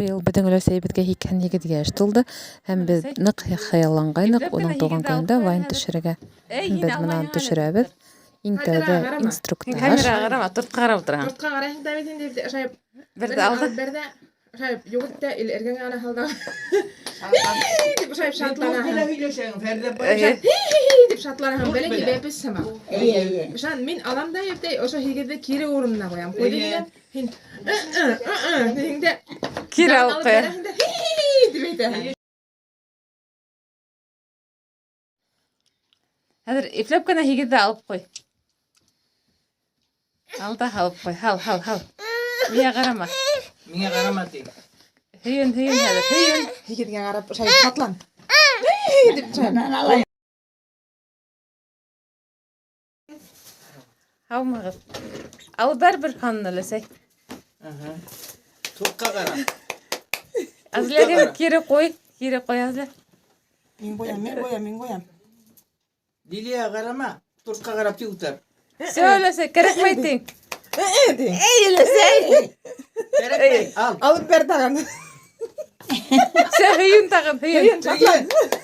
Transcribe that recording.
Быйыл беҙҙең өләсәйебеҙгә 88 йәш тулды һәм беҙ ныҡ хыялланғайныҡ уның тыуған көнөндә вайн төшөрөргә. Һәм беҙ бына төшөрәбеҙ. Иң тәүҙә инструктаж. Камераға ҡарама, тортҡа ҡарап ултыраһың. Тортҡа ҡарайһың да бит инде, ошай Берҙе алды. Берҙе ошай юғыт та или эргәңә генә һал да. Дип ошай шатланаһың. һөйләшәһең, Фәрҙә Эйе. Дип шатланаһың, бәләкәй бәпес һымаҡ. Эйе, эйе. Ошан мин алам да ептәй, ошо һигеҙҙе кире урынына ҡуям. Ҡуйҙым Эйе. да, һин тиһең дә Кире алып ҡуя. бәрәһең дә, дип әйтәһең. Хәҙер ипләп кенә һигеҙҙе алып ҡуй. Ал да һалып ҡуй. Һал, һал, һал. Миңә ҡарама. Миңә ҡарама ти. Һөйөн, һөйөн хәҙер, һөйөн. Һигеҙгә ҡарап ошай шатлан. Дип ошай. Һаумыһығыҙ. Алып бәр бер һанын, өләсәй. Аһа. Тортҡа ҡара. Әзлә, һин кире ҡуй. Кире ҡуй, Әзлә. Мин ҡуям, мин ҡуям, мин ҡуям. Лилия ҡарама. Тортҡа ҡарап тик ултыр. Все, өләсәй, кәрәкмәй тиң. Ти. Эй, өләсәй. Кәрәкмәй. Ал. Алып бәр тағын. Все, һөйөн тағын, һөйөн. Һөйөн, шатлан. Һөйөн.